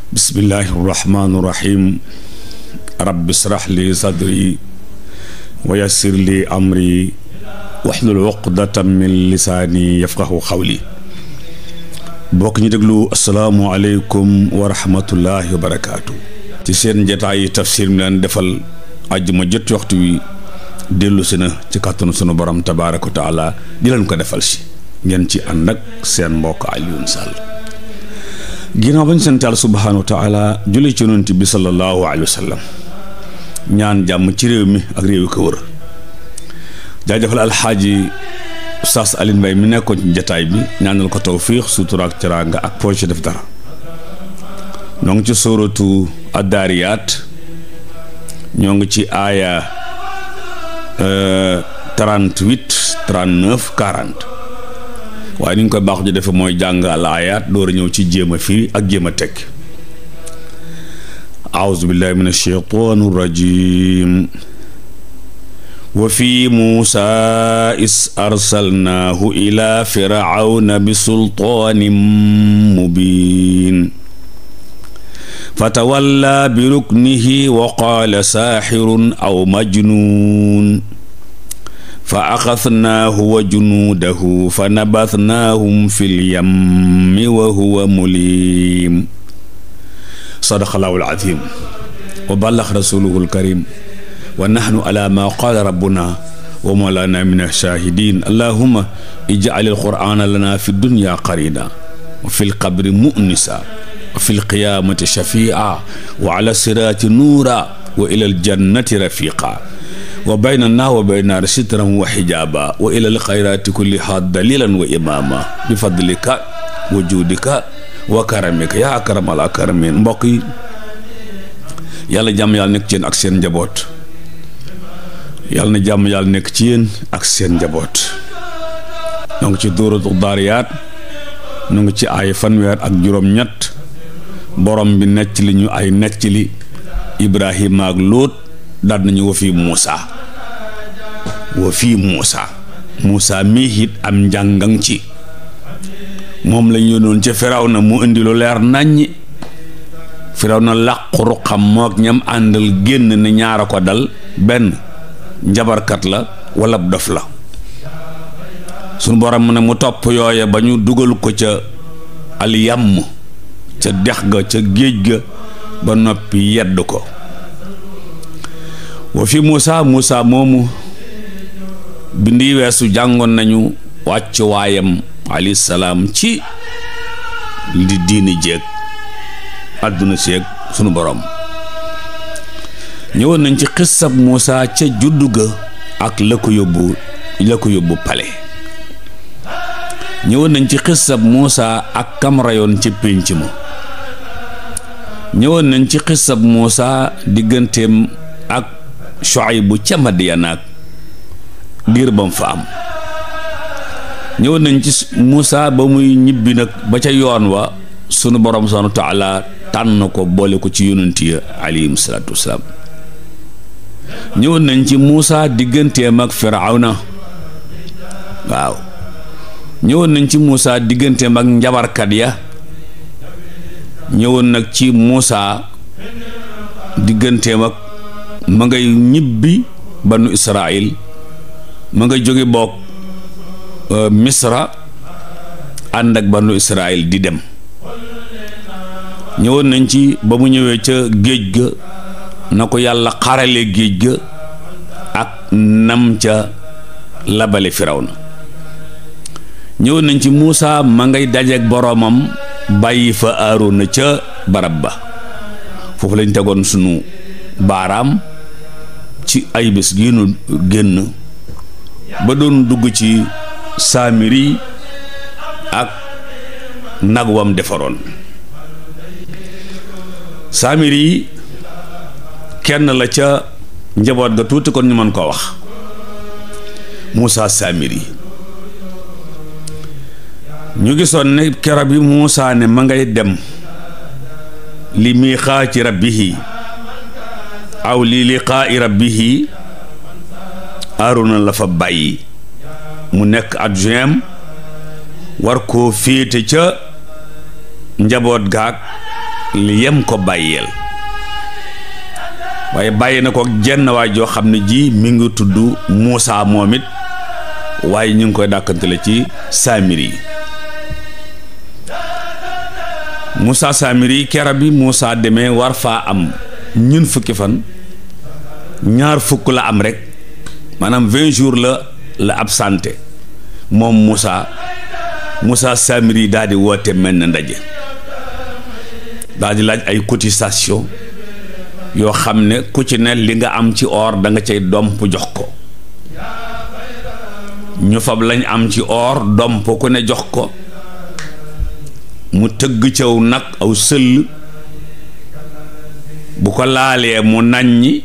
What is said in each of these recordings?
bismillahi irrahmani irrahim rabbi israh li sadri wa yassir li amri wahlul uqdatan min lisaani yafqahu qawli. bokk ñu déglu asalaamu aleykum wa rahmatullahi wa barakaatu. ci seen njataay yi tafsir mi leen defal àjjuma jot waxtu wi dellu si na ci kàttanu sunu borom tabaaraka wa taala di leen ko defal si ngeen ci ànd ak seen mbokk Alioune Sall. ginnaaw bañ sant Yàlla subhaanahu wa taala julli ci yonent bi sallallahu alayhi wa sallam ñaan jàmm ci réew mi ak réew yi ko wër. jaajëfal alxaaji Oustaz Alioune Mbaye mi nekkoon ci jataay bi ñaanal ko tawfiix sutura ak teraanga ak projet def dara. ñoo ngi ci sóoratu Addaariyaat ñoo ngi ci aaya 38 39 40 waaye ni ñu koy baaxu ji defe mooy jàng al aayaat door a ñëw ci jéem a firi ak jéem a tekk. aouzu billahi min ashaytaani rajim. wa fi muusa is arsalnaahu ila firawna bi sultaanin mubin fatawalla bi ruknihi wa qaala saaxirun aw majnuun fa axadnaahu wa junuudahu fa nabatnaahum fil yammi wa huwa mulim. sadaqallaahu al-aziim wa ballaga rasuuluhu al-kariim wa nahnu alaa maa qaala rabbunaa wa mawlaanaa mina ash-shaahidiin. allaahumma ij'al al-qur'aana lanaa fi dunya qariina wa fil qabri mu'nisa wa fil qiyaamati shafii'a wa ala siraati nuura wa ilal jannati rafiiqa wa baynana wa bayna sitran wa xijaaba wa ilal xayraati kullihaa dalilan wa imaama bi fadlika wa juudika wa karamika yaa akramal akramiin. mbokk yi yàlla jàmm yàlla nekk ci yéen ak seen njaboot. yàlla na jàmm yàlla nekk ci yéen ak seen njaboot. ñoo ngi ci suuratu Daariyaat ñu ngi ci ay fanweer ak juróom-ñett. borom bi necc li ñu ay necc li Ibrahima ak Lóot daal nañu wa fii Muusa mii it am njàngang ci moom lañ yónnoon ca Firawna mu indi lu leer naññi. Firawna làqu ruqam mook ñam àndal génn ne ñaara ko dal, benn njabarkat la wala dof la. sunu borom mu ne mu topp yooye ba ñu dugal ko ca al yàmm ca dex ga ca géej ga ba noppi yedd ko. wa fi Muusa moomu bindi weesu jàngoon nañu wàcc waayam alayhi salaam ci li diini jéeg àdduna séeg sunu borom. ñëwoon nañ ci xissab Muusa ca juddu ga ak la ko yóbbu pale. ñëwoon nañ ci xissab Muusa ak kam rayoon ci pénc ma. ñëwoon nañ ci xissab Muusa digganteem ak Shuaybu ca Madiyana ak diir bam fa am. ñëwoon nañ ci Muusa ba muy ñibbi nag ba ca yoon wa sunu borom subhaanahu wa taala tànn ko boole ko ci yonent ya alayhim salaatu wasalaam. ñëwoon nañ ci Muusa digganteem ak Firawna. waaw ñëwoon nañ ci Muusa digganteem ak njabarkat ya. ñëwoon nag ci Muusa digganteem ak ma ngay ñibbi banu Israil, ma ngay jóge bokk Misra ànd ak banu Israil di dem. ñëwoon nañ ci ba mu ñëwee ca géej ga na ko yàlla xarale géej ga ak nam ca labale Firawna. ñëwoon nañ ci Muusa ma ngay dajeek boroomam bàyyi fa Aaroona ca barab ba. foofu lañ tegoon sunu baaraam ci ay bés gi nu génn ba doon dugg ci Saamiri ak nag wam defaroon. Saamiri kenn la ca njaboot ga tuuti kon ñu mën koo wax. Muusa Saamiri ñu gisoon ne kero bi Muusa ne ma ngay dem li miiqaati rabbihi aw li liqaa'i rabbihi, Aaroona la fa bàyyi mu nekk adjoint war koo féete ca njaboot gaag li yem ko bàyyeel waaye bàyyi na ko jenn waay joo xam ne ji mi ngi tudd Muusa moom it waaye ñu ngi koy dàkkantele ci Saamiri Muusa Saamiri kera bi Muusa demee war faa am ñun fukki fan ñaar fukk la am rek maanaam 20 jours la absenté moom Muusa Saamiri daal di woote mel na ndaje daal di laaj ay cotisation yoo xam ne ku ci ne li nga am ci or da nga cay domp jox ko ñu fab lañ am ci or domp ku ne jox ko mu tëgg caw nag aw sëll bu ko laalee mu naññi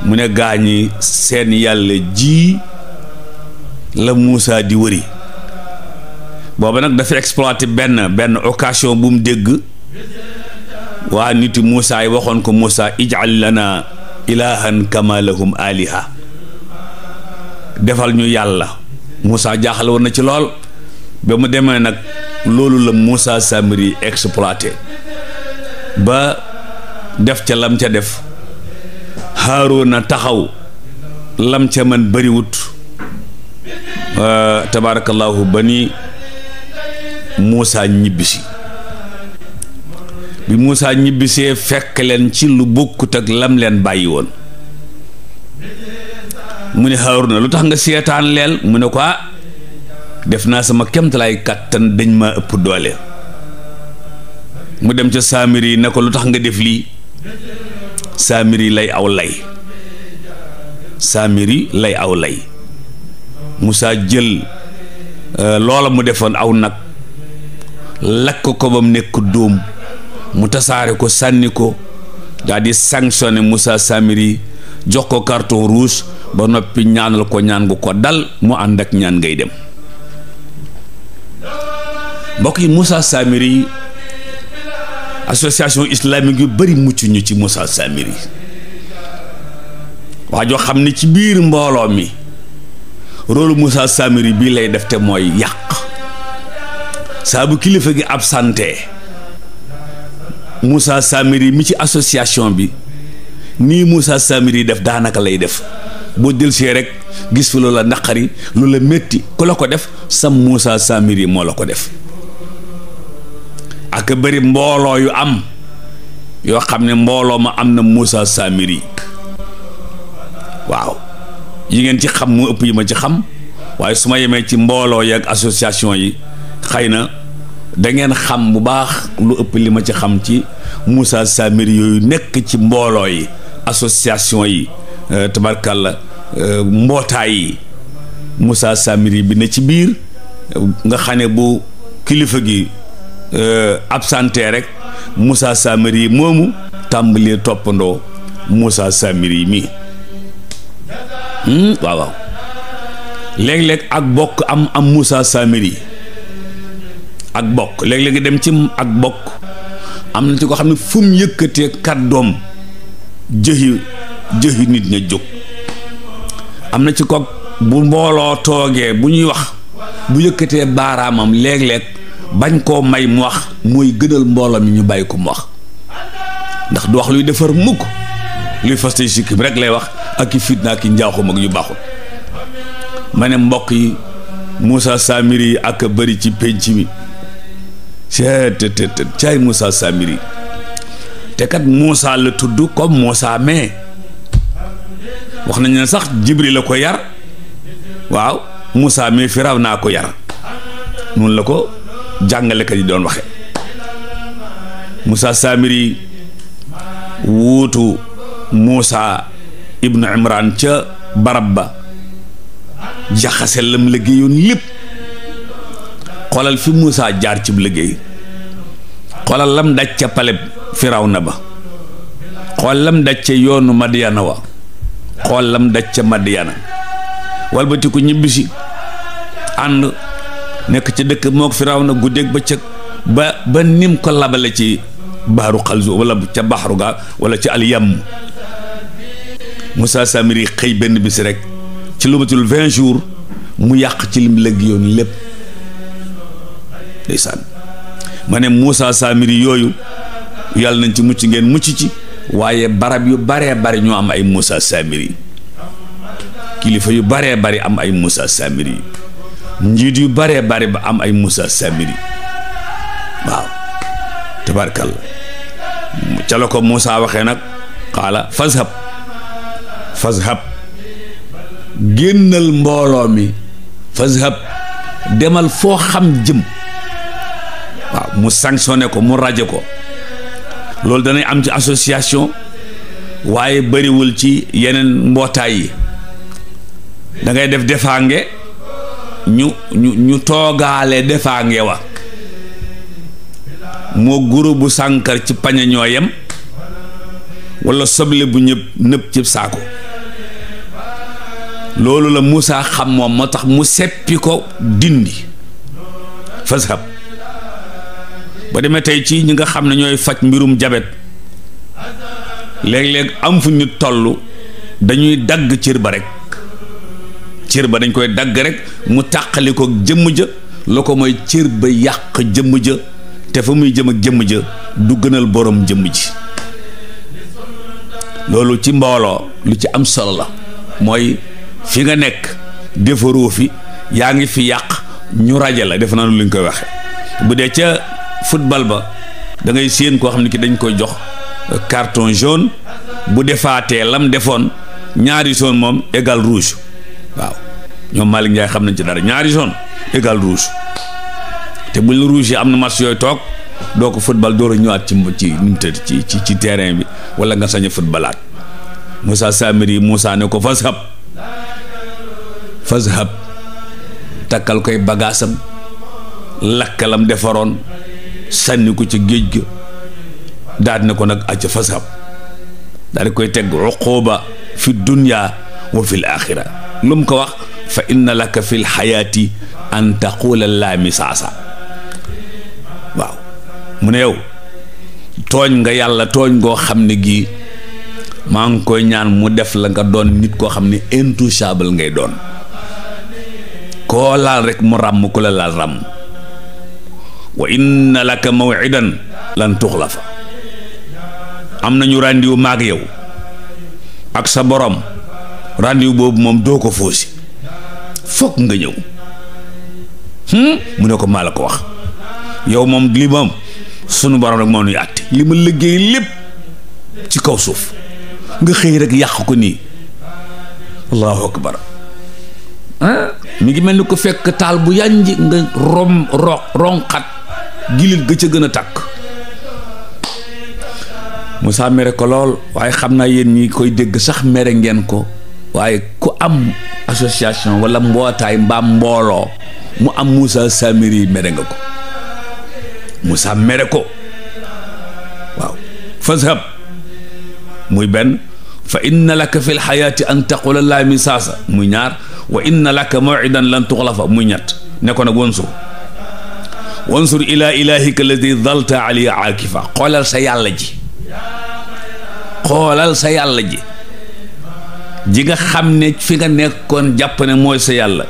mu ne gaañi seen yàlla ji la Muusa di wëri booba nag dafa exploité benn occasion bu mu dégg waa niti Muusa yi waxoon ko Muusa ij'al lana ilahan kama lahum aliha defal ñu yàlla Muusa jaaxal woon na ci lool ba mu demee nag loolu la Muusa Saamiri exploité ba def ca lam ca def Haaruna taxaw lam ca man bariwut tabarakallahu ba ni Muusa ñibbisi bi Muusa ñibbisee fekk leen ci lu bokkut ak lam leen bàyyi woon mu ne Haaruna lu tax nga seetaan leel mu ne ko def naa sama kemtalaay kàttan dañ ma ëpp doole mu dem ca Saamiri ne ko lu tax nga def lii Saamiri lay aw lay Muusa jël loola mu defoon aw nag lakk ko ba mu nekk dóom mu tasaare ko sànni ko daal di sanctionné Muusa Saamiri jox ko carton rouge ba noppi ñaanal ko ñaan gu ko dal mu ànd ak ñaan ngay dem mbokk yi Muusa Saamiri association islamique yu bari mucc ñu ci Muusa Saamiri waa joo xam ne ci biir mbooloo mi rôle Muusa Saamiri bii lay def te mooy yàq saa bu kilifa gi absenté Muusa Saamiri mi ci association bi nii Muusa Saamiri def daanaka lay def boo delsee rek gis fi loola naqari loola métti ku la ko def sam Muusa Saamiri moo la ko def ak bari mbooloo yu am yoo xam ne mbooloo ma am na Muusa Saamiri waaw yi ngeen ci xam mu ëpp yi ma ci xam waaye su ma yemee ci mbooloo yi ak association yi xëy na da ngeen xam bu baax lu ëpp li ma ci xam ci Muusa Saamiri yooyu nekk ci mbooloo yi association yi tabarkalla mbootaay yi Muusa Saamiri bi ne ci biir nga xam ne bu kilifa gi absenté rek Muusa Saamiri moomu tàmbalee toppandoo Muusa Saamiri mi waaw léeg-léeg ak bokk am Muusa Saamiri ak bokk léeg-léeg nga dem ci ak bokk am na ci ko xam ne fu mu yëkkatee kàddoom jëhi nit ña jóg am na ci ko bu mbooloo toogee bu ñuy wax bu yëkkatee baaraamam léeg-léeg bañ koo may mu wax mooy gënal mbooloo mi ñu bàyyi ko mu wax ndax du wax luy defar mukk luy faste sikki bi rek lay wax ak i fitna ak i njaaxum ak yu baaxul ma ne mbokk yi Muusa Saamiri ak bëri ci pénc mi caay Muusa Saamiri te kat Muusa la tudd comme Muusa mais wax nañu ne sax Jibril la ko yar waaw Muusa mais Firawna ko yar noonu la ko jàngalekat yi doon waxe Muusa Saamiri wuutu Muusa ibnu Imran ca barab ba jaxase lam liggéeyoon lépp xoolal fi Muusa jaar cib liggéey xoolal lam daj ca paleb Firawna ba xool lam daj ca yoonu Madyana wa xool lam daj ca Madyana walbati ko ñibbisi ànd nekk ca dëkk mook Firawna guddeeg bëccëg ba nim ko labale ci baaru xalzu wala ca baxaru ga wala ci alyam Muusa Saamiri xëy benn bis rek ci lu matul 20 jours mu yàq ci lim liggéeyoon lépp ndeysaan ma ne Moussa Samiri yooyu yàlla nañ ci mucc ngeen mucc ci, waaye barab yu baree bari ñoo am ay Moussa Samiri, kilifa yu baree bari am ay Moussa Samiri, njiit yu baree bari ba am ay Moussa Samiri. waaw tabarkalla ca la ko Moussa waxee nag xaala fazhab génnal mbooloo mi, fazhab demal foo xam jëm. waaw mu sanctionné ko, mu raje ko. loolu danay am ci association waaye bariwul ci yeneen mbootaay yi. da ngay def defaange ñu toogaale defaange wa moo guro bu sànkar ci pañe ñoo yem, walla soble bu nëpp ci saako. loolu la Moussa xam moom, moo tax mu seppi ko dindi fashab. ba demee tey ci ñi nga xam ne ñooy faj mbirum jabet, léeg-léeg am fu ñu toll dañuy dagg cër ba rek, cër ba dañ koy dagg rek mu tàqali ko jëmm ja, la ko mooy cër ba yàq jëmm ja, te fa muy jëm ak jëmm ja du gënal borom jëmm ji. loolu ci mbooloo lu ci am solo la, mooy fi nga nekk defaroo fi, yaa ngi fi yàq, ñu raja la. def naa lu ñu koy waxe bu dee ca football ba da ngay séen koo xam ne ki dañ koy jox carton jaune, bu defaatee lam defoon ñaari jaune moom égal rouge. waaw ñoom Malick Ndiaye xam nañ ci dara, ñaari jaune égal rouge. te buñ la rouge yi am na match yooyu toog doo ko football door a ñëwaat ci terrain bi, wala nga sañ a footballaat. Moussa Samiri Moussa ne ko fazhab takkal koy bagaasam, lakkalam defaroon, sànni ko ci géej ga, daal ne ko nag acca fazhab, daal di koy teg uquba fi dunya wa fil axira. lu mu ko wax fa inna laka fil xayaati an taqula laa misaasa. waaw mu ne yow tooñ nga yàlla tooñ ngoo xam ne gii maa ngi koy ñaan mu def la nga doon nit koo xam ne intouchable ngay doon, koo laal rek mu ràmm, ku la laal ràmm. wa inna laka maw'idan lan tuxlafa, am nañu rendez-vous maag yow ak sa borom, rendez-vous boobu moom doo ko foosi, fokk nga ñëw. mu ne ko maa la ko wax, yow moom li moom sunu borom rek moo nuy àtte, li ma liggéey lépp ci kaw suuf nga xëy rek yàq ko nii. allahu akbar. mi ngi mel ni ko fekk taal bu yànji nga ronxat gilit ga ca gën a tàkk. Moussa mere ko lool, waaye xam naa yéen ñi koy dégg sax mere ngeen ko, waaye ku am association wala mbootaay mbaam mbooloo mu am Moussa Samiri mere nga ko. Moussa mere ko. waaw fazhab muy benn, fa inna laka fi lxayaati an taqula laa misaasa muy ñaar, wa inna laka maw'idan lan tuxlafa muy ñett. ne ko nag wansur ila ilahika alladi dalta alayhi aakifa, xoolal sa yàlla ji, xoolal sa yàlla ji nga xam ne fi nga nekkoon jàpp ne mooy sa yàlla.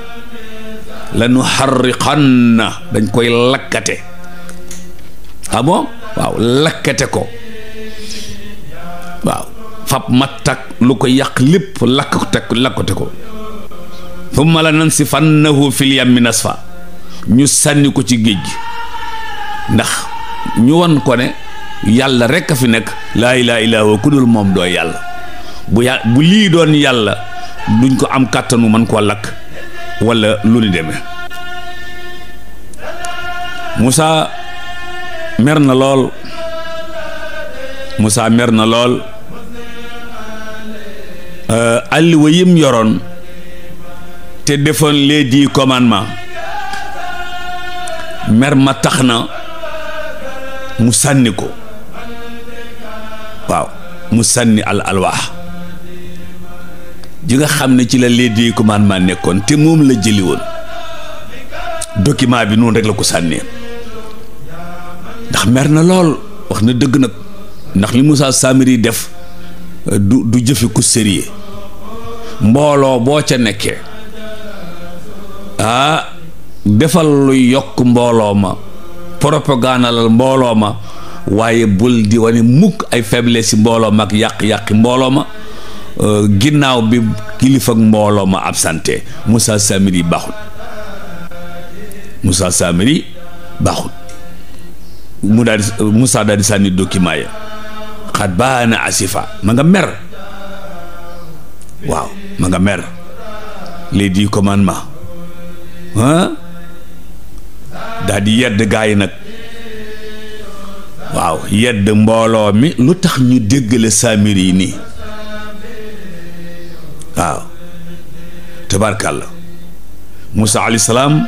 la nu xarriqanna, dañ koy lakkate. ah bon waaw lakkate ko. waaw fab mattak lu ko yàq lépp lakkate ko. thumma la nansifannahu fil yammi nasfa, ñu sànni ko ci géej gi, ndax ñu won ko ne yàlla rekk a fi nekk, laa ilaaha illaa huwa, ku dul moom doo yàlla. bu lii doon yàlla duñ ko am kàttanu man koo lakk walla lu ni demee. Moussa mer na lool, Moussa mer na lool. alliwa yim yoroon te defoon les 10 commandements, mer ma tax na mu sànni ko. waaw mu sànni alwaax ji nga xam ne ci la les 10 commandements nekkoon, te moom la jëli woon. document bi noonu rek la ko sànnee, ndax mer na lool. wax na dëgg nag, ndax li Moussa Samiri def du jëfe ku sérieux. mbooloo boo ca nekkee, defal lu yokk mbooloo ma propagandalal mbooloo ma waaye bul di wane mukk ay faiblesse mbooloo ma ak yàq-yàqi mbooloo ma ginnaaw bi kilifa ak mbooloo ma absenté. Moussa Samiri baaxut, Moussa Samiri baaxut. Moussa daal di sànni document ya xat baana asifa, ma nga mer, waaw ma nga mer. les 10 commandements daal di yedd gaa yi nag, waaw yedd mbooloo mi lu tax ñu déggale Samiri yi nii, waaw tabarkàlla. Moussa alayhi salaam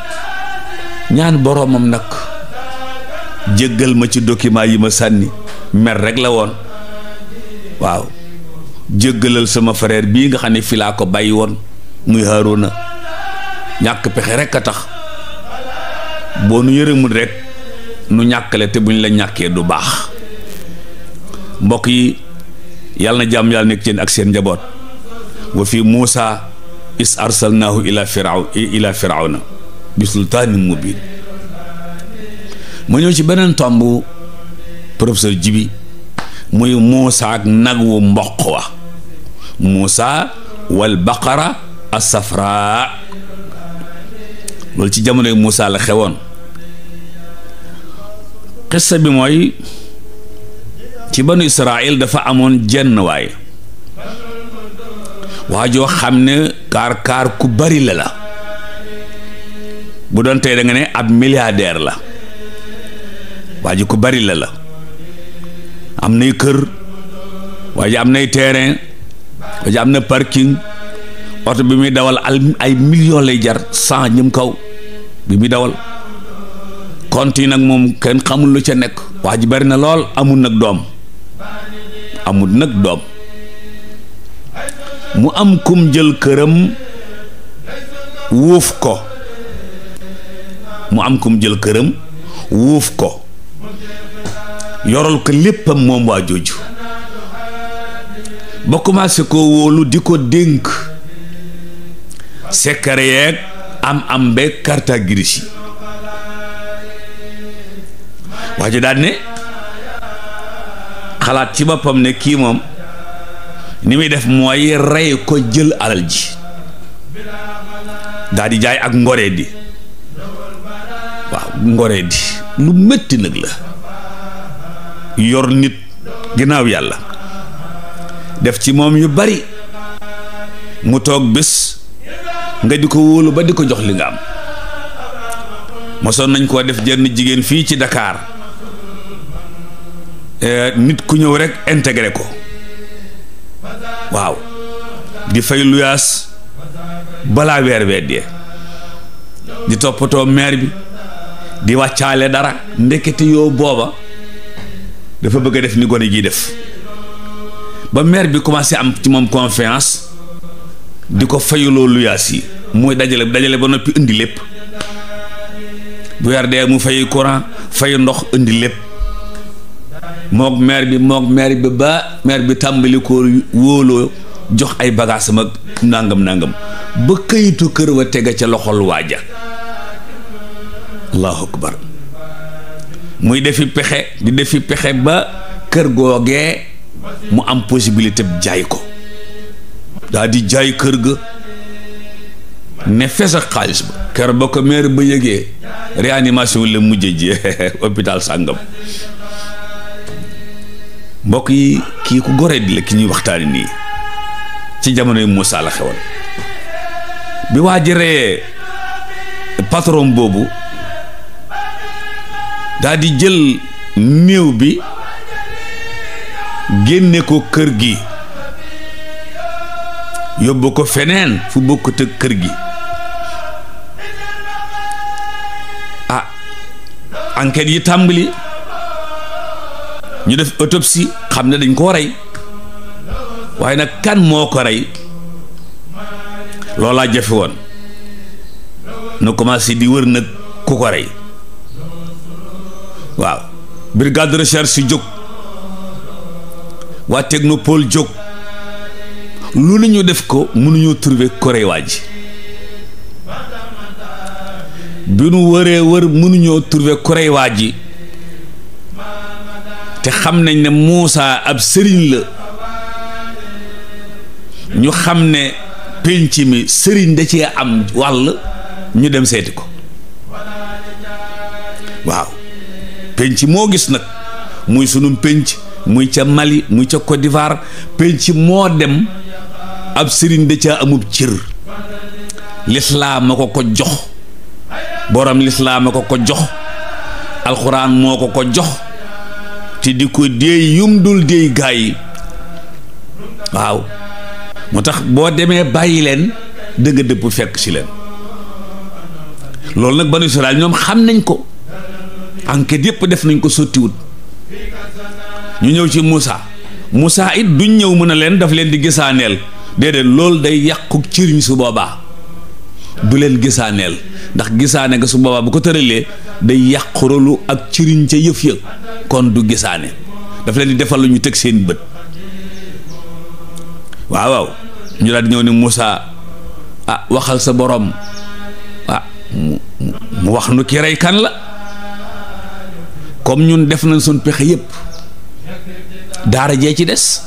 ñaan boroomam nag jéggal ma ci document yi ma sànni, mer rek la woon. waaw jéggalal sama frère bii nga xam ne fi laa ko bàyyi woon muy Haaruna, ñàkk pexe rek a tax. boo nu yërëmul rek nu ñàkkale, te buñ la ñàkkee du baax. mbokk yi yàlla na jàmm yàlla nekk ci ak seen njaboot. wa fi Muusa is arsalnaahu ila firawna bi sultaanin mubiin. ma ñëw ci beneen tomb professeur Jibi, muy Muusa ak nag wu mboq wa, Muusa wal baqara as-safraa. loolu ci jamonoy Muusa la xewoon. xissa bi mooy ci banu Israël dafa amoon jenn waay, waa joo xam ne kaar ku bari la bu doon tey da nga ne ab milliardaire la. waa ji ku bari la am nay kër, waa ji am nay terrain, waa ji am na parking, oto bi muy dawal ay millions lay jar 100 ñëm kaw bi muy dawal. compte yi nag moom kenn xamul lu ca nekk. waa ji bari na lool, amul nag doom, mu am kum jël këram wuuf ko, yoral ko léppam moom waa jooju, ba commencé ko wóolu di ko dénk secret yeeg am be carte grise yi. waa ji daal ne xalaat ci boppam ne kii moom ni muy def mooy rey ko jël alal ji, daal di jaay ak ngoree di. waaw ngoree di lu metti nag la, yor nit ginnaaw yàlla def ci moom yu bari, mu toog bés nga di ko wóolu ba di ko jox li nga am. mosoon nañ koo def jenn jigéen fii ci Dakar, nit ku ñëw rek intégré ko, waaw di fay luyaas balaa weer dee, di toppatoo maire bi, di wàccaale dara. ndekete yoo booba dafa bëgg a def ni gone gi def, ba maire bi commencé am ci moom confiance, di ko fayuloo luyaas yi, muy dajale ba noppi indi lépp. bu weer dee mu fay courant, fay ndox, indi lépp. mook maire bi ba maire bi tàmbali ko wóoloo jox ay bagages am ak nangam ba këyitu kër wa tega ca loxol waaja. allahu akbar. muy defi pexe ba kër googee mu am possibilité jaay ko, daa di jaay kër ga ne fees ak xaalis ba. kër ba ko maire ba yëgee réanimation la mujj ji hôpital sàngam. mbokk yi kii ku goree di la ki ñuy waxtaani nii ci jamonoy Muusa la xewoon. bi waa ji reyee patron boobu, daa di jël néew bi génne ko kër gi yóbbu ko feneen fu bokkut ak kër gi. enquête yi tàmbali, ñu def autopsie, xam ne dañ koo rey, waaye nag kan moo ko rey loolaa jafe woon. na commencé di wër nag ku ko rey. waaw brigade de recherche jóg, waa technopole jóg, lu ñu def ko mënuñoo trouver ko rey waa ji. bi nu wëree wër mënuñoo trouver ku rey waa ji te xam nañ ne Muusa ab sëriñ la, ñu xam ne pénc mi sëriñ da cee am wàll, ñu dem seeti ko. waaw pénc moo gis nag, muy sunum pénc, muy ca Mali, muy ca Côte d'Ivoire, pénc moo dem ab sëriñ da caa amub cër. lislaam a ko jox, borom lislaam a ko jox, alxuraan moo ko jox, te di ko déey yum dul déey gaa yi. waaw moo tax boo demee bàyyi leen dëgg dëpp fekk ci leen. loolu nag banu Israël ñoom xam nañ ko, enquête yépp def nañ ko, sottiwut. ñu ñëw ci Moussa it duñ ñëw mën a leen daf leen di gisaaneel, déedéet, loolu day yàqu cëriñ su boobaa. du leen gisaaneel, ndax gisaane nga su boobaa bu ko tëralee day yàqu rolu ak cëriñ ca yëf ya, kon du gisaane, daf leen di defal lu ñu teg seen bët. waaw ñu daal di ñëw ne Moussa, waxal sa borom, mu wax nu ki rey kan la, comme ñun def nañ suñ pexe yépp, daara jee ci des.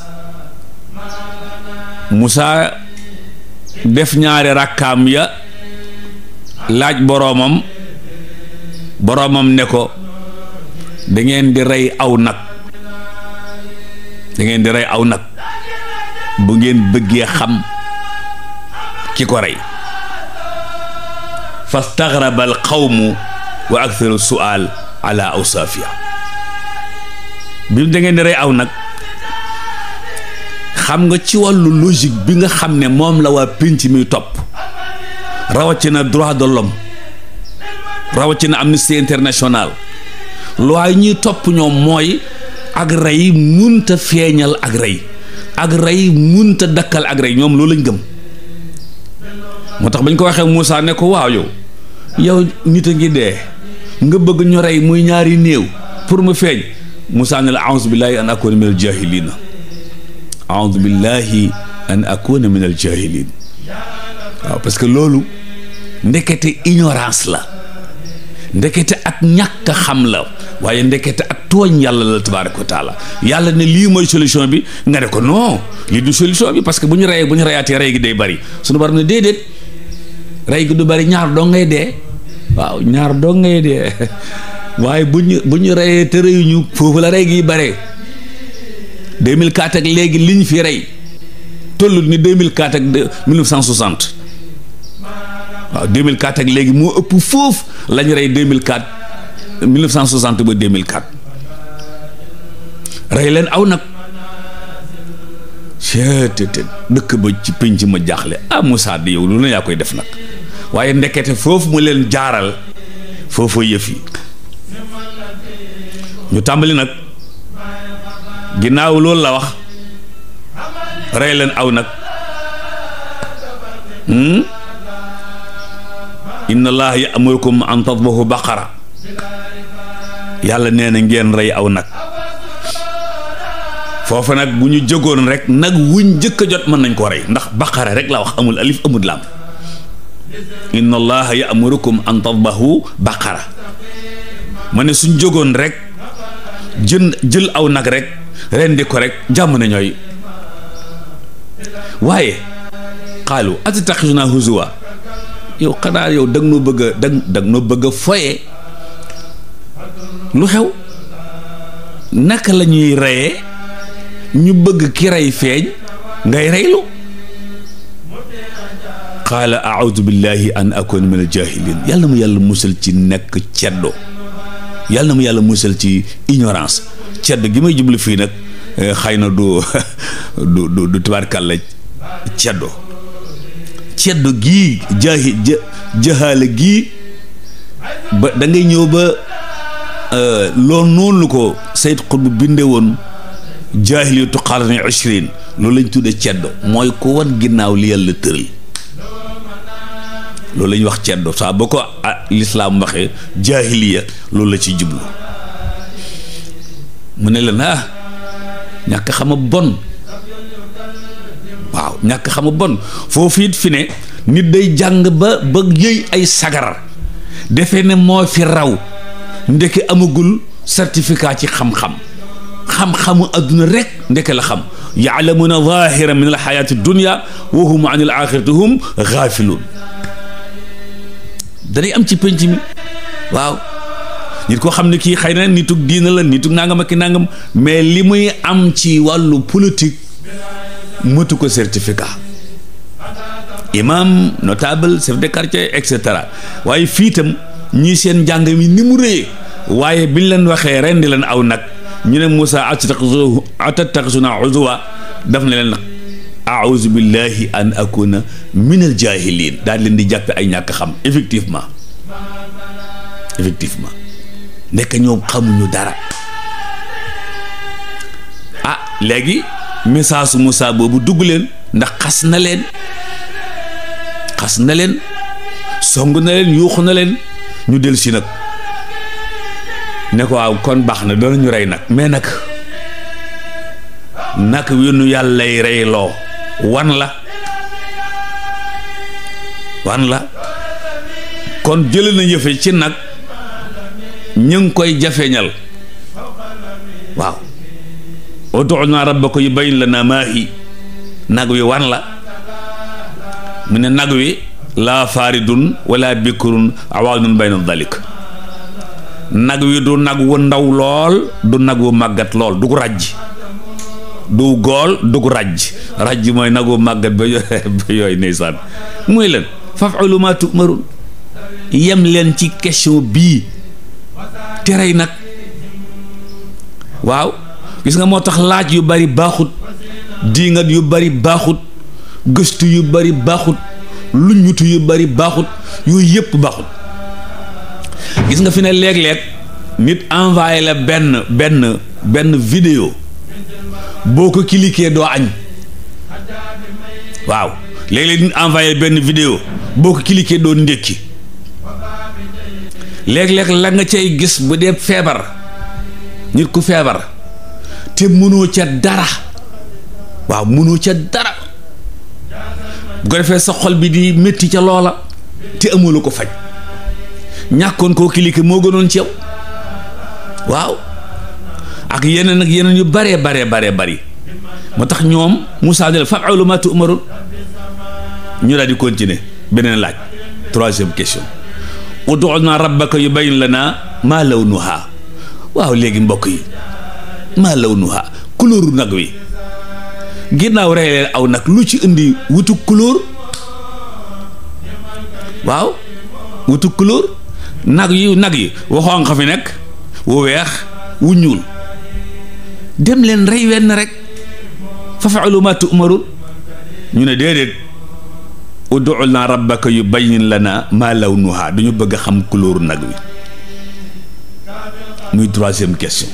Moussa def ñaari rakkaam ya, laaj boroomam ne ko da ngeen di rey aw nag, bu ngeen bëggee xam ki ko rey. fastagraba al qawmu wa aktharu su'al ala awsafiya. bi mu da ngeen di rey aw nag, xam nga ci wàllu logique bi nga xam ne moom la waa pénc mi topp, rawatina droit de l'homme, rawatina Amnesty International, loi yi ñuy topp ñoom mooy ak rey munta feeñal ak rey munta dakkal ak rey, ñoom loolu lañ gëm. moo tax bañ ko waxee Moussa ne ko waaw yow nit a ngi dee nga bëgg ñu rey muy ñaari néew pour mu feeñ, Moussa ne la a'uuzu billahi an akuna min al jahilin, a'uuzu billahi an akuna min al jahilin. waaw parce que loolu ndekete ignorance la, ndekete ak ñàkk xam la, waaye ndekete ak tooñ yàlla la tabaaraka wa taala. yàlla ne lii mooy solution bi, nga ne ko non lii du solution bi, parce que bu ñu reyaatee rey gi day bari. suñu borom ne déedéet, rey gi du bari, ñaar doo ngay dee. waaw ñaar doo ngay dee waaye bu ñu reyee te reyuñu, foofu la rey gi bare. 2004 ak léegi liñ fi rey tollut ni 2004 ak 1960. waaw 2004 ak léegi moo ëpp foofu lañ rey 1960 ba 2004. rey leen aw nag, seeteet dëkk ba ci pénc ma jaaxle. Moussa di yow lu na yaa koy def nag, waaye ndekete foofu mu leen jaaral foofu yëf yi. ñu tàmbali nag, ginnaaw loolu la wax, rey leen aw nag. inna allaha ya'murukum an tadbahu baqara, yàlla nee na ngeen rey aw nag. foofu nag bu ñu jógoon rek nag wuñ jëkk a jot mën nañ ko rey, ndax baqara rek la wax, amul alif amul lam. inna allaha ya'murukum an tadbahu baqara, ma ne suñ jógoon rek jël aw nag rek rendi ko rek jàmm na ñooy. waaye qaalu atattaxizunaa huzuwa, yow xanaa yow dag noo bëgg a foye. lu xew? naka la ñuy reyee ñu bëgg ki rey feeñ ngay reylu? qaala a'uudu billahi an akuna min al jahilin. yàlla mu yàlla musal ci nekk ceddo, yàlla mu yàlla musal ci ignorance. ceddo gi may jublu fii nag xëy na du tabaarkàlla ceddo gii jahaale gii ba da ngay ñëw ba loolu noonu lu ko Sayyid Qutb binde woon jaahiliyatu qarni 20, loolu lañ tudde ceddo, mooy ko wan ginnaaw li yàlla tëral. loolu la ñuy wax ceddo, saa boo ko lislaam waxee jaahiliya loolu la ci jublu. mu ne leen ñàkk xama bon. waaw ñàkk xama bon foofu it fi ne nit day jàng ba yëy ay sagar defe ne moo fi raw ndeke amagul certificat ci xam-xamu adduna rek ndeke la xam. yaalamuuna zahiran min alxayaati dunia wa hum an al axirati hum gaafiluun. danay am ci penc mi waaw nit koo xam ne kii xëy na nitug diina la nitug nangam ak ki nangam mais li muy am ci wàllu politique mëtu ko certificat. imam notable chef de quartier et cetera waaye fii itam ñii seen njàng mi ni mu rëyee waaye biñ leen waxee ren di leen aw nag ñu ne Moussa atattaxizuna uzwa daf ne leen a'uuzu billahi an akuna min al jahilin daal leen di jàppe ay ñàkk xam effectivement nekk ñoom xamuñu dara. ah léegi message su Moussa boobu dugg leen ndax xas na leen song na leen yuuxu na leen ñu del si nag ne ko waaw kon baax na doon ñu rey nag mais nag wi nu yàllay reyloo wan la kon jële na yëfe ci nag ñu ngi koy jafeñal waaw ud'u rabbaka yubayyin lana maa hi nag wi wan la mu ne nag wi laa faaridun wala bikrun awaanun bayna dalik nag wi du nag wu ndaw lool du nag wu màggat lool du ko rajj du gool du ko rajj mooy nag wu màggat ba yooyu ndeysaan muy leen faf'alu maa tu'marun yem leen ci question bii terey nag waaw gis nga moo tax laaj yu bari baaxut diingat yu bari baaxut gëstu yu bari baaxut luññutu yu bari baaxut yooyu yëpp baaxut. gis nga fi ne léeg-léeg nit envoyé la benn vidéo boo ko cliquer doo añ waaw léeg-léeg nit envoyé benn vidéo boo ko cliquer doo ndékki léeg-léeg la nga cay gis bu dee feebar nit ku feebar te mënoo ca dara waaw mënoo ca dara bu ko defee sa xol bi di métti ca loola te amula ko faj ñàkkoon koo cliquer moo gënoon ci yow waaw ak yeneen yu baree bari moo tax ñoom Moussa ne la faf'alu maa tu'marun ñu daal di continuer beneen laaj troisième question ud'u rabbaka yubayyin lana maa lawnuha waaw léegi mbokk yi maa lawnuha couleur nag wi ginnaaw rey leen aw nag lu ci indi wutu couleur waaw wutu couleur nag yi waxoon nga fi nekk wu weex wu ñuul dem leen rey wenn rek faf'alu maa tu'marun ñu ne déedéet ud'u rabbaka yubayyin lana maa lawnuha duñu bëgg a xam couleur nag wi muy troisième question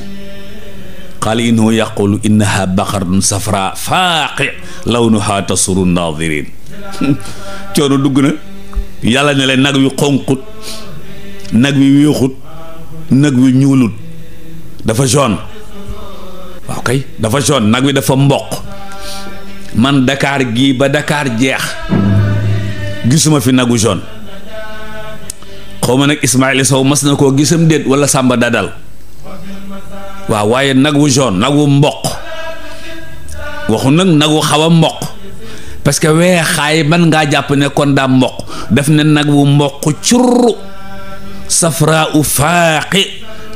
qaala innahu yaqulu innaha baqaratun safra faaqi lawnuha tasuru naadirin coono dugg na yàlla ne leen nag wi xonqut nag wi weexut nag wi ñuulut dafa jaune waaw kay dafa jaune nag wi dafa mboq man Dakar gii ba Dakar jeex gisuma fi nagu jaune xaw ma nag Ismaïla Sow mas na koo gisam déet wala Samba Dadal waaw waaye nag wu jaune nag wu mboq waxu nag nag wu xaw a mboq parce que weexaay man ngaa jàpp ne kon daa mboq def ne nag wu mboq curr safra u faaqi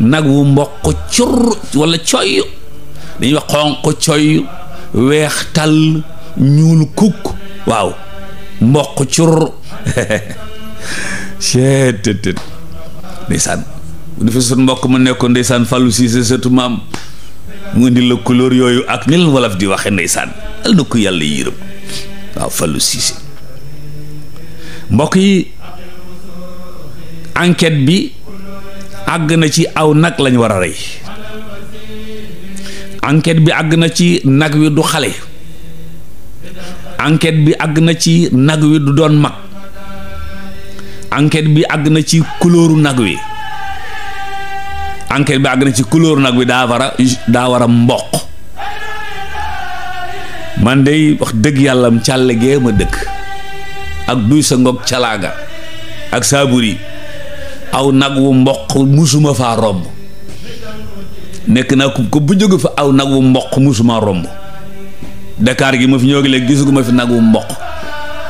nag wu mboq curr wala coy dañuy wax xonq coy weex tàll ñuul kukk waaw mboq curr seetet ndeysaan bu defee sut mbokk mu nekkoon ndeysaan Fallou Cissé surtout maam mu indi la couleur yooyu ak ni la wolof di waxe ndeysaan al na ko yàlla yërëm waaw Fallou Cissé mbokk yi enquête bi àgg na ci aw nag lañ war a rey enquête bi àgg na ci nag wi du xale enquête bi àgg na ci nag wi du doon mag enquête bi àgg na ci couleur nag wi enquête bi àgg na ci couleur nag wi daa war a mboq man dey wax dëgg yàlla am càll gee ma dëkk ak duy sa ngoog calaaga ak saaburi aw nag wu mboq musuma faa romb. nekk naa ko bu jóge fa aw nag wu mboq musuma romb. Dakar gi ma fi ñëw léegi gisuguma fi nag wu mboq.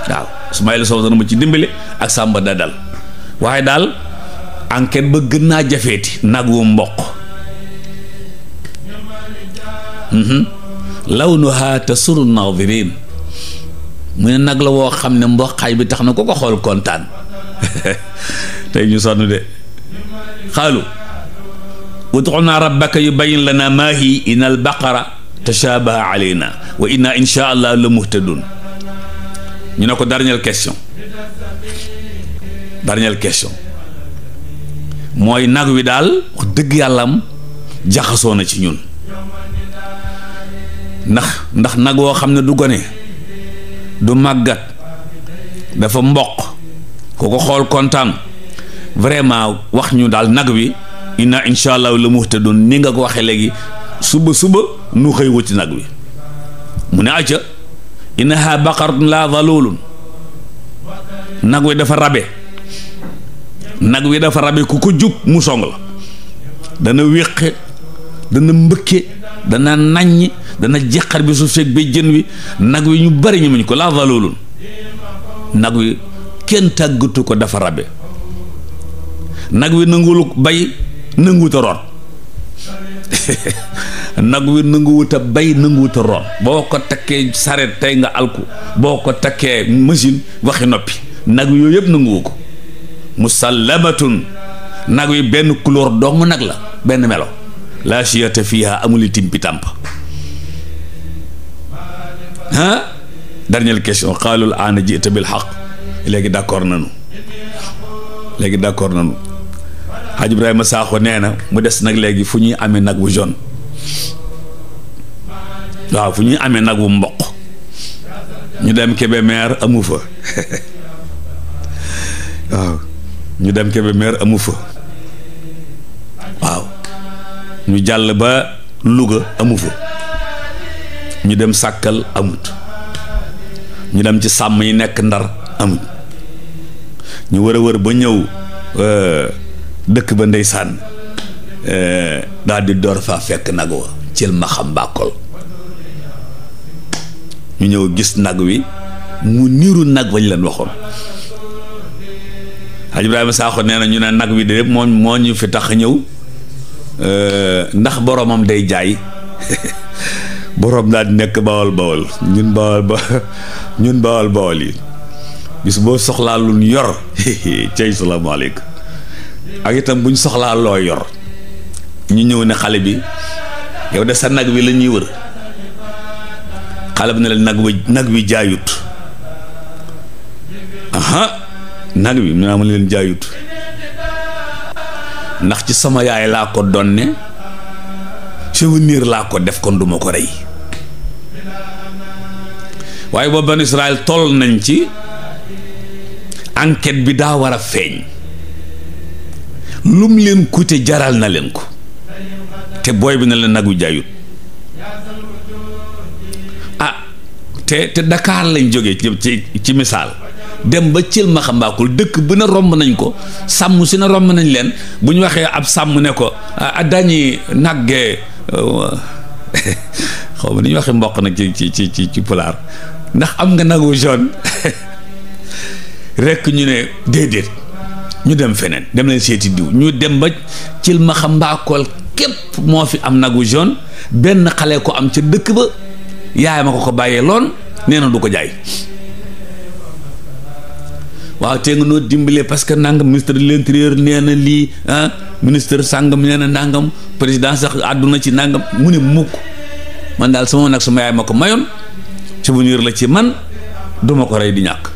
waaw Ismaïla Sow dana ma ci dimbali ak Samba Dadal waaye daal enquête ba gën naa jafeeti nag wu mboq. lawnuha tasurru naadirin mu ne nag la woo xam ne mboqaay bi tax na ko ko xool kontaan tey ñu sonn de. xaalu ud'unaa rabbaka yubayyin lanaa maa hiya innal baqara tashabaha alayna wa inna insha allah la muhtadun. ñu ne ko dernière question mooy nag wi daal wax dëgg yàllam jaxasoo na ci ñun ndax nag woo xam ne du gone du màggat dafa mboq ku ko xool kontaan vraiment wax ñu daal nag wi inna insha allah la muhtadun ni nga ko waxee léegi suba nu xëy wuti nag wi mu ne acca innaha baqaratun la dhalulun nag wi dafa rabe ku ko jub mu song la dana wéqe dana mbëkke dana naññ dana jeqar bi su fekk ba jën wi nag wi ñu bari ñu muñ ko la dhalulun nag wi kenn tàggatu ko dafa rabe nag wi nanguwul bay nanguwuta root nag wi nanguwuta bay nanguwuta root boo ko takkee saret tey nga alku boo ko takkee machine waxi noppi nag wi yooyu yëpp nanguwu ko musallamatun nag wi benn couleur dong nag la benn melo laa shiyata fiha amuli timpi tàmp. Dernière question qaalul aana ji'ta bil haqq léegi d'accord nañu Hadj Ibrahima Sakho nee na mu des nag léegi fu ñuy amee nag wu jaune waaw fu ñuy amee nag wu mboq ñu dem Kébémer amu fa waaw ñu dem Kébémer amu fa waaw ñu jàll ba Louga amu fa ñu dem Sàkkal amut ñu dem ci sàmm yi nekk Ndar amut ñu wër ba ñëw dëkk ba ndeysaan daal di door faa fekk nag wa cil ma xam mbàkkol ñu ñëw gis nag wi mu niru nag wañ leen waxoon. Hadj Ibrahima Sakho nee na ñu ne nag wi de yëpp moo ñu fi tax ñëw ndax boromam day jaay borom daal di nekk bawol ñun bawol yi bis boo soxlaa lu ñu yor cey salaamaaleykum ak itam buñ soxlaa loo yor ñu ñëw ne xale bi yow de sa nag wi la ñuy wër xale bi ne la nag wi jaayut nag wi mu naa ma leen jaayut ndax ci sama yaay laa ko donne souvenir laa ko def kon duma ko rey waaye boobu Banu Israël toll nañ ci enquête bi daa war a feeñ lum leen coûté jaral na leen ko te booy bi na leen nag wi jaayut te Dakar lañ jógee ci misaal dem ba cël ma xambaakul dëkk bu ne romb nañ ko sàmm si na romb nañ leen bu ñu waxee ab sàmm ne ko dañuy naggee xaw ma ni ñu waxee mboq nag ci pulaar ndax am nga nagu jaune rekk ñu ne déedéet ñu dem feneen dem leen seeti diw ñu dem ba cël ma xambaakool képp moo fi am nagu jaune benn xale ko am ca dëkk ba yaay ma ko bàyyee loon nee na du ko jaay waaw te nga noo dimbalee parce que nangam ministre de l'intérieur nee na lii ministre sàngam nee na nangam président sax àdduna ci nangam mu ne mukk man daal sama nag sama yaay ma ko mayoon souvenir la ci man duma ko rey di ñàkk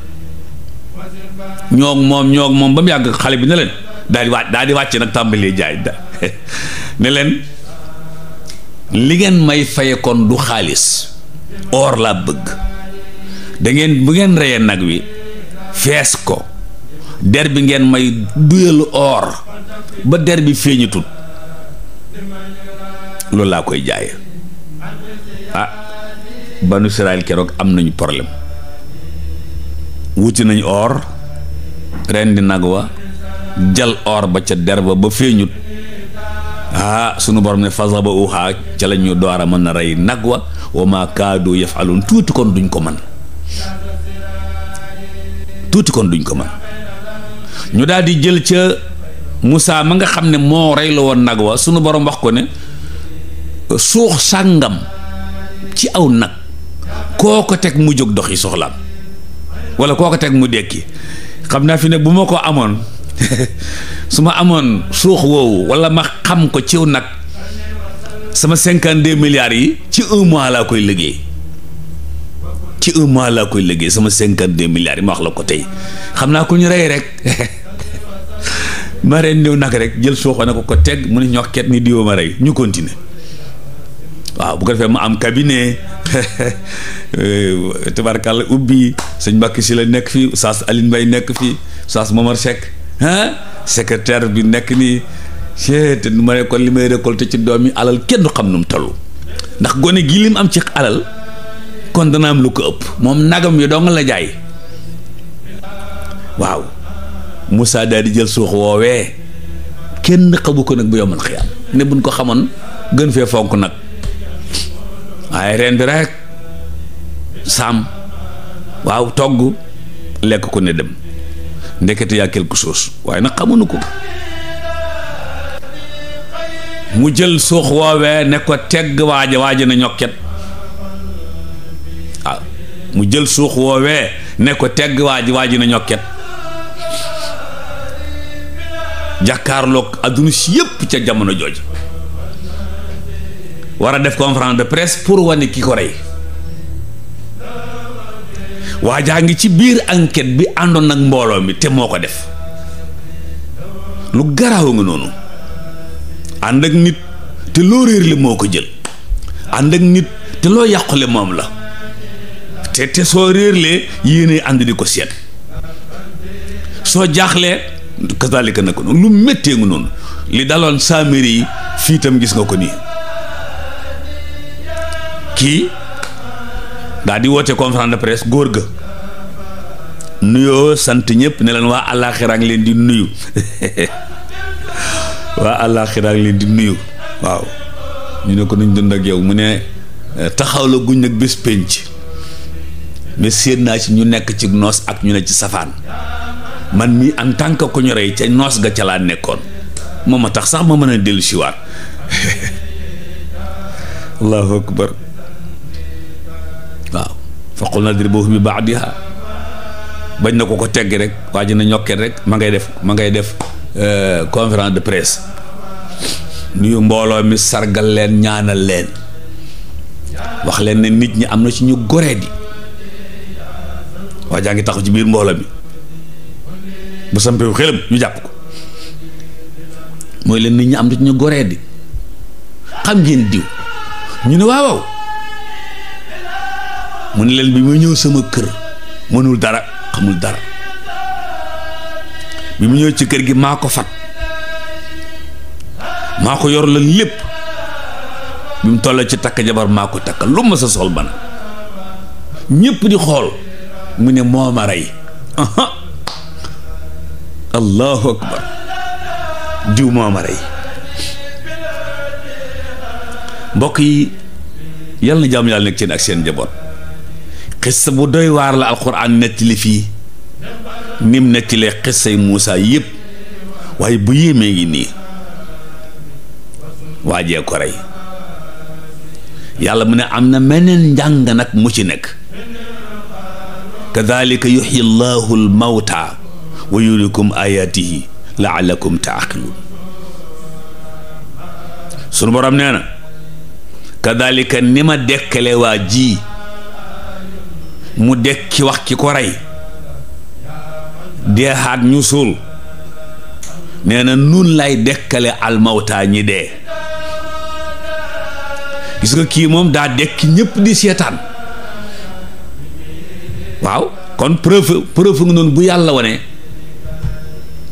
ñoog moom ba mu yàgg xale bi ne leen daal di wàcce nag tàmbalee jaay ne leen li ngeen may faye kon du xaalis or laa bëgg da ngeen bu ngeen reyee nag wi fees ko der bi ngeen may duyal or ba der bi feeñatut loolu laa koy jaaye Banu Israël keroog am nañu problème wuti nañu or rendi nag wa jal or ba ca der ba feeñut, sunu borom ne fasaba uha ca la ñu door a mën a rey nag wa ma kaadu yafaluun tuuti kon duñ ko mën, ñu daal di jël ca Moussa ma nga xam ne moo rey la woon nag wa sunu borom wax ko ne suux sàngam ci aw nag koo ko teg mu jóg doxi soxlaam wala koo ko teg mu dekki. xam naa fi ne bu ma ko amoon su ma amoon suux woowu wala ma xam ko ciw nag sama 52 milliards yi ci un mois laa koy liggéey, sama 52 milliards yi ma wax la ko tey. xam naa ku ñu rey rek ma reen ñëw nag rek jël suuxoo ne ko teg mu ne ñokket ni diwoo ma rey ñu continuer. waaw bu ko defee ma am cabinet tabarkàlla ubbi sëñ Mbàkke si la nekk fii Oustaz Aline Mbaye nekk fii Oustaz Momar Seck secrétaire bi nekk nii te nu ma ne kon li may récolté ci doom yi alal kenn du xam nu mu toll ndax gone gi lim am ci alal kon dana am lu ko ëpp moom nagam yi dong la jaay. waaw Moussa daal di jël suux woowee kenn xamu ko nag bu yomal xiyaam ne buñ ko xamoon gën fee fonk nag waaye reen bi rek saam waaw togg lekk ko ne dem ndekete yaa quelque chose waaye nag xamuñu ko. mu jël suux woowee ne ko tegg waaja na ñokket waaw mu jël suux woowee ne ko tegg waaji na ñokket jàkkaarloog adduna si yëpp ca jamono jooju war a def conférence de presse pour wane ki ko rey. waajaa ngi ci biir enquête bi àndoon nag mbooloo mi te moo ko def. lu garaaw nga noonu ànd ak nit te loo réer le moo ko jël, ànd ak nit te loo yàqule moom la te soo réerlee yéene ànd di ko seet, soo jaaxlee kazalika na ko noonu lu méttee nga noonu. li daloon Samiri yi fii tam gis nga ko nii. kii daa di woote conférence de presse góor ga nuyoo sant ñëpp ne leen waa àllaaxira ngi leen di nuyu waa àllaaxira ngi leen di nuyu. waaw ñu ne ko nuñ dund ak yow mu ne taxaw la guñ nag bés pénc mais séen naa ci ñu nekk ci noos ak ñu ne ci safaan, man mii en tant que ku ñu rey ca noos ga ca laa nekkoon moom a tax sax ma mën a dellu siwaat allahu akbar. waaw faqul nadribuhu bi ba'diha bañ na ko tegg rek waa ji na ñokket rek ma ngay def conférence de presse nuyu mbooloo mi, sargal leen, ñaanal leen, wax leen ne nit ñi am na ci ñu goree di. waa jaa ngi taxaw ci biir mbooloo mi bu sampewu xelam ñu jàpp ko mooy leen nit ñi am na ci ñu goree di. xam ngeen diw ñu ne waaw mu ne leen bi ma ñëw sama kër mënul dara, xamul dara, bi mu ñëw ci kër gi maa ko fat, maa ko yor la lépp, bi mu toll ci takk jabar maa ko takkal lu ma sa sol bana ñépp di xool mu ne moo ma rey. allahu akbar, diw moo ma rey. mbokk yi yal na jàmm yàlla nekk seen ak seen njaboot. xissa bu doy waar la alquran nettali fii nim nettilee xissay Muusa yëpp, waaye bu yéemee ngi nii. waajee ko rey yàlla mu ne am na meneen njàng nag mu ci nekk. kadhalika yuhyi llahu al mawta wa yurikum ayatihi laallakum taaqiluun. sunu borom nee na kadhalika ni ma dekkale waa ji mu dekki wax ki ko rey deexaat ñu suul, nee na nun lay dekkale almawta ñi dee. gis nga kii moom daa dekki ñépp di seetaan. waaw kon preuve nga noonu bu yàlla wane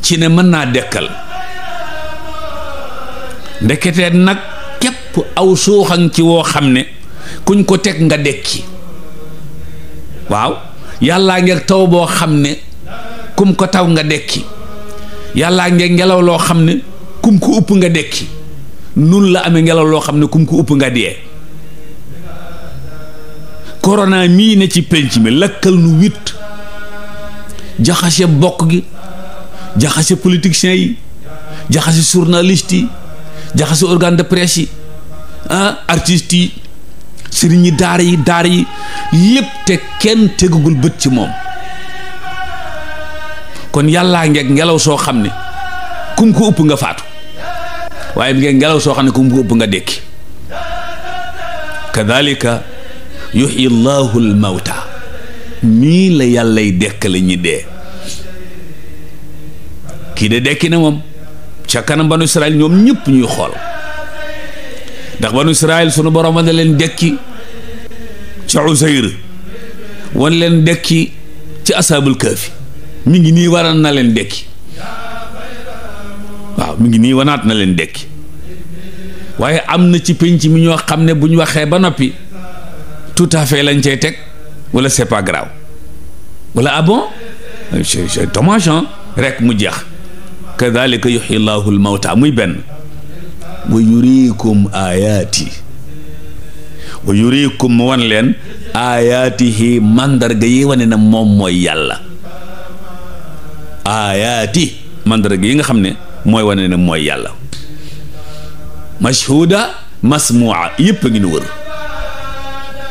ci ne mën naa dekkal. ndekete nag képp aw suuxan ci woo xam ne kuñ ko teg nga dekki. waaw yàllaa ngeeg taw boo xam ne kum ko taw nga dekki. yàllaa nge ngelaw loo xam ne kum ko upp nga dekki, nun la amee ngelaw loo xam ne kum ko upp nga dee. corona mii ne ci penc mi lakkal nu witt, jaxase bokk gi, jaxase politiciens yi, jaxase journaliste yi, jaxase organe de presse yi, artistes yi, sëriñ yi daara yi lépp te kenn tegagul bët ci moom. kon yàllaa ngeeg ngelaw soo xam ne kum ko upp nga faatu, waaye bi ngeen ngelaw soo xam ne kum ko upp nga dekki. kadhalika yuhyi llahu al mawta, nii la yàllay dekkale ñi dee. kii de dekki na moom ca kanam banu Israël ñoom ñëpp ñuy xool, ndax banu Israël sunu borom wan na leen dekki ca Usayr, wan leen dekki ci asaabul kahfi. mi ngi nii waral na leen dekki, waaw mi ngi nii wanaat na leen dekki. waaye am na ci penc mi ñoo xam ne bu ñu waxee ba noppi tout à fait lañ cay teg, wala c'est pas grave, wala ah bon c'est dommage rek mu jeex. kadhalika yuhyi llahu al mawta, muy benn. wa yuriikum ayaati, wa yuriikum mu wan leen ayaatihi mandarga yi wane na moom mooy yàlla. ayaati mandarga yi nga xam ne mooy wane ne mooy yàlla. mashhuda masmua yëpp a ngi nu wër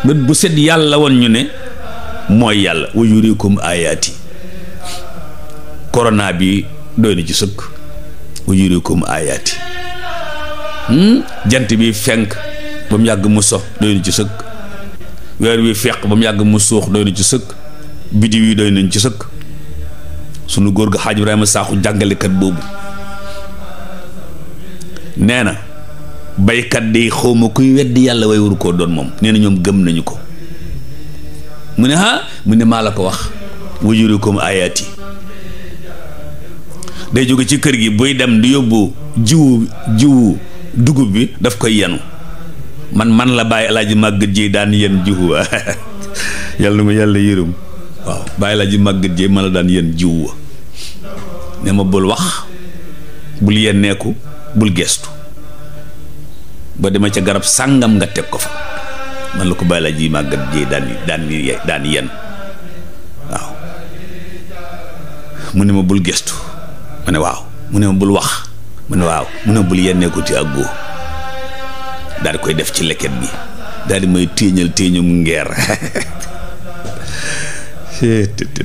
bët bu set yàlla woon ñu ne mooy yàlla. wa yuriikum ayaati, corona bi doy na ci sëkk. wa yuriikum ayaati, jant bi fenk ba mu yàgg mu so doy na ci sëkk. weer wi feq ba mu yàgg mu suux doy na ci sëkk. bidiw yi doy nañ ci sëkk. sunu góor ga xaaj Ibrahima Sakho jàngalekat boobu nee na baykat di xawma kuy weddi yàlla way waru koo doon moom. nee na ñoom gëm nañu ko. mu ne mu ne maa la ko wax. wa yuriikum ayaati, day jóge ci kër gi buy dem di yóbbu jiwu dugub bi daf koy yenu. man la bàyyi alaaji màggat ji daan yen jiwu yàlla na ma yàlla yërëm. waaw bàyyi alaaji màggat ji man la daan yen jiwu wa ne ma bul wax, bul yenneeku, bul gestu, ba dema ca garab sàngam nga teg ko fa. man la ko bàyyi alaaji màggat ji daan yen. waaw mu ne ma bul gestu, ma ne waaw. mu ne ma bul wax, ma ne waaw. mu ne ma bul yenneeku ci àggoo. daal di koy def ci leket bi, daal di may téeñum ngeer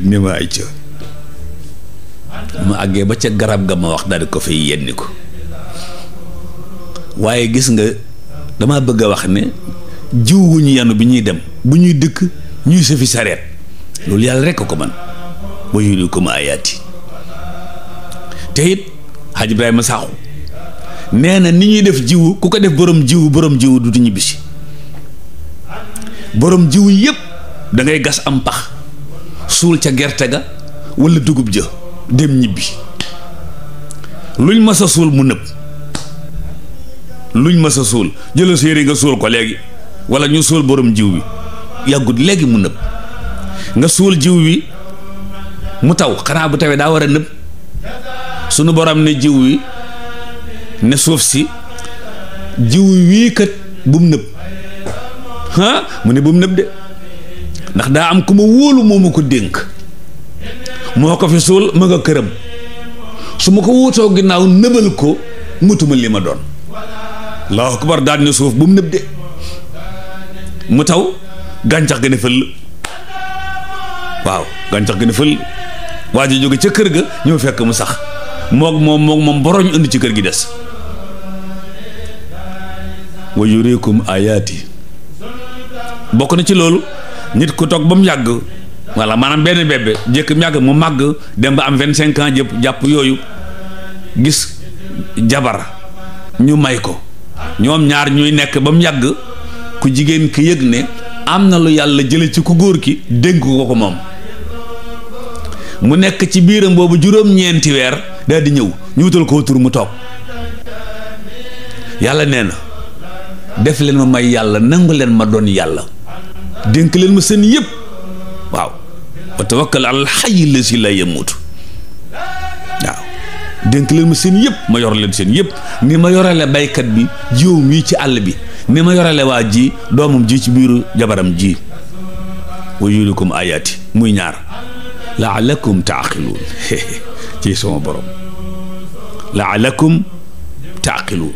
ni ma ay ca ma àggee ba ca garab ga ma wax daal di ko fay yenni ko. waaye gis nga dama bëgg a wax ne jiw wu ñu yanu bi ñuy dem, bu ñuy dëkk ñuy sëfi sareet, loolu yàlla rekk ko man. wa yuriikum ayaati. te it Haji Ibrahima Sakho nee na ni ñuy def jiwu ku ko def borom jiwu du ñibbisi. borom jiwu yépp da ngay gas am pax suul ca gerte ga walla dugub ja dem ñibbi. luñ mës a suul mu nëb, luñ mës a suul jëla séeri nga suul ko léegi, walla ñu suul borom jiw bi yàggut léegi mu nëb. nga suul jiw bi mu taw, xanaa bu tawee daa war a nëb. sunu borom ne jiw wi ne suuf si jiw wii kat bu mu nëb. mu ne bu mu nëb de, ndax daa am ku ma wóolu moo ma ko dénk, moo ko fi suul ma nga këram. su ma ko wuutoo ginnaaw nëbal ko mutuma li ma doon. allahu akbar. daal ne suuf bu mu nëb de. mu taw gàncax ga ne fël. waaw gàncax ga ne fël. waa ji jóge ca kër ga ñëw fekk mu sax moom boroñ indi ci kër gi des. wa yuriikum ayaati. bokk na ci loolu nit ku toog ba mu yàgg, walla maanaam benn bébé jékk mu yàgg mu màgg dem ba am 25 ans jàpp yooyu, gis jabar ñu may ko, ñoom ñaar ñuy nekk ba mu yàgg ku jigéen ki yëg ne am na lu yàlla jële ci ku góor ki dénk ko moom. mu nekk ci biiram boobu juróom-ñeenti weer daal di ñëw ñu wutal ko tur mu toog. yàlla nee na def leen ma may yàlla, nangu leen ma doon yàlla, dénk leen ma seen yëpp. waaw wa tawakkal alal hayyi lazi laa yamuutu. waaw dénk leen ma seen yëpp ma yor leen seen yëpp ni ma yorale baykat bi jiw mii ci àll bi ni ma yorale waa ji doomam ji ci biiru jabaram ji wa yuriikum ayaati muy ñaar laalakum taaqiluun ci sama borom laalakum taaqiluun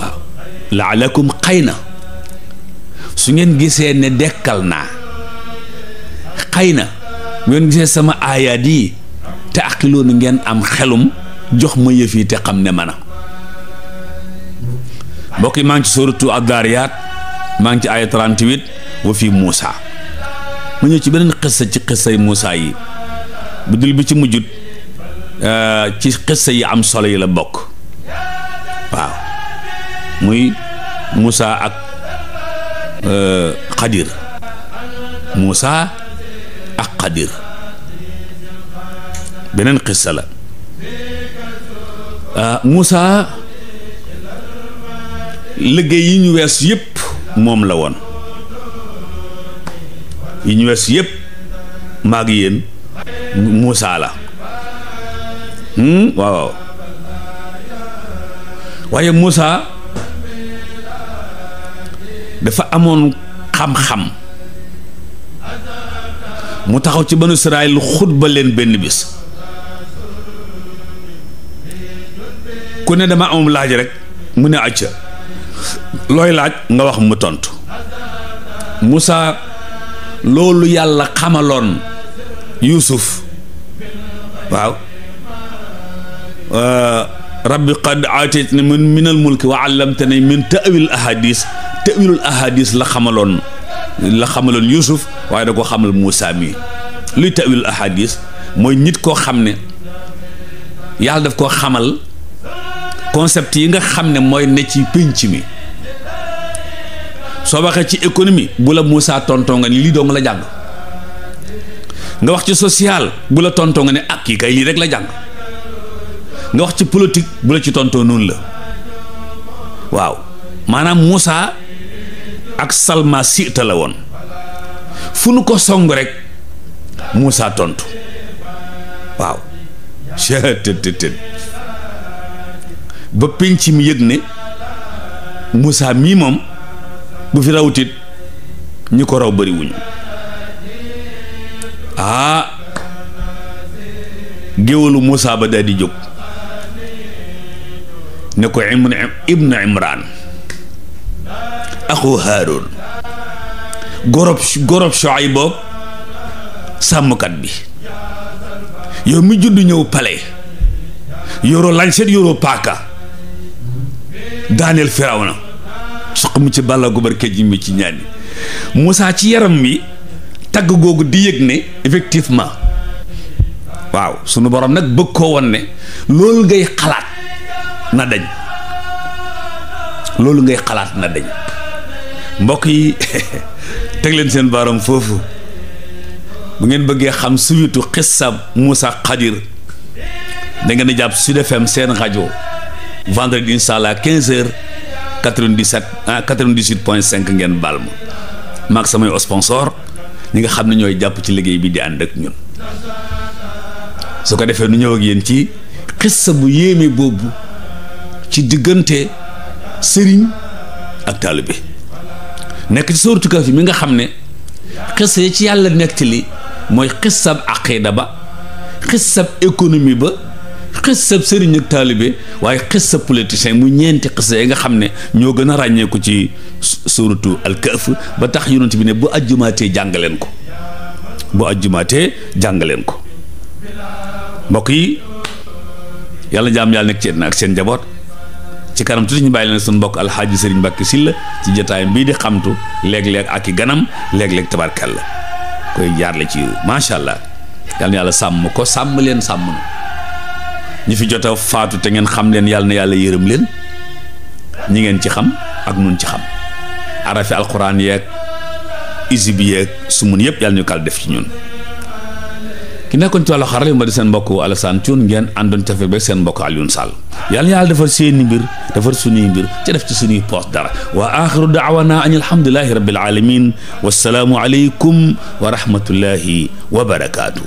waaw laalakum xëy na su ngeen gisee ne dekkal naa xëy na ngeen gisee sama aayaat yi taaqiluun ngeen am xelum jox ma yëf yi te xam ne mana mbokk yi maa ngi ci suuratu ad-Daariyaat maa ngi ci aaya 38 wa fi Muusa ma ñëw ci beneen xissa ci xissay Muusa yi bu dul bi ci mujjut ci xissa yi am solo yi la bokk waaw muy Muusa ak Xadir Muusa ak Xadir beneen xissa la Muusa liggéey yi ñu wees yëpp moom la woon yi ñu wees yëpp maag yéen Muusa la waaw waaye Muusa dafa amoon xam-xam mu taxaw ci banu Israayil xutba leen benn bis ku ne dama amum laaj rek mu ne acca looy laaj nga wax mu tontu Muusa loolu yàlla xamaloon Yuusuf waaw rabbi qad aataytani min al mulki wa allamtani min ta'wil ahadis la xamaloon Yuusuf waaye da ko xamal Muusa mi luy ta'wil ahadis mooy nit koo xam ne yàlla daf koo xamal concept yi nga xam ne mooy ne ci pénc mi soo waxee ci économie bu la Muusa tontoo nga ni lii doo nga la jàng nga wax ci social bu la tontoo nga ne ak kii kay lii rek la jàng nga wax ci politique bu la ci tontoo noonu la waaw maanaam Muusa ak Salma siita la woon fu nu ko song rek Muusa tontu waaw cettt ba pénc mi yëg ne Muusa mii moom bu fi rawtit ñi ko raw bari wuñu géwalu Muusa ba daal di jóg ne ko ibnu Imraan axu Haaroon gorob Shuayb boobu sàmmkat bi yow mi judd ñëw pale yoroo lañset yoroo paaka daaneel Firawna soq mu ci balla gu barke ji mi ci ñaani Muusa ci yaram wi tagg googu di yëg ne effectivement waaw sunu borom nag bëgg koo won ne loolu ngay xalaat na dañ loolu ngay xalaat na dañ mbokk yi teg leen seen baaram foofu bu ngeen bëggee xam suwitu xissa Muusa Xadir da ngeen di jàpp Sud FM seen rajo vendredi incha allah 15h 98.5 ngeen baal ma maag samay sponsor ñi nga xam ne ñooy jàpp ci liggéey bi di ànd ak ñun su ko defee nu ñëw ak yéen ci xissa bu yéeme boobu ci diggante sëriñ ak taalibe nekk ci suuratu Kahf mi nga xam ne xissa yi ci yàlla nekk ci li mooy xissab aqida ba xissab économie ba xissab sëriñ ak taalibe waaye xissab politicien mu ñeenti xissa yi nga xam ne ñoo gën a ràññeeku ci suuratu al-Kahf ba tax yonent bi ne bu ajjumaatee jàngaleen ko mbokk yi yàlla jaam yàlla nekk ci ak seen njaboot ci kanam tuuti ñu bàyyi leen suñu mbokk alxaaji Sëriñ Mbàkke Sylla ci jotaayam bii di xamtu léeg-léeg ak i ganam léeg-léeg tabarkalla koy jaarle ci macha allah yàlla na yàlla sàmm ko sàmm leen sàmm na ñi fi jot a faatu te ngeen xam leen yàlla na yàlla yërëm leen ñi ngeen ci xam ak nun ci xam arafi alquran yeeg isib yeeg sumun yëpp yàlla ñu kal def ci ñun ki nekkoon ci wàllu xarale ma di seen mbokk Alassane Thioune ngeen àndoon ca beeg seen mbokk Alioune Sall yàlla na yàlla defar seeni mbir defar suñuy mbir ca def ci suñuy poos dara wa axiru daawana an alhamdulillahi rabbil alamin wassalaamu aleykum wa rahmatullahi wa barakaatu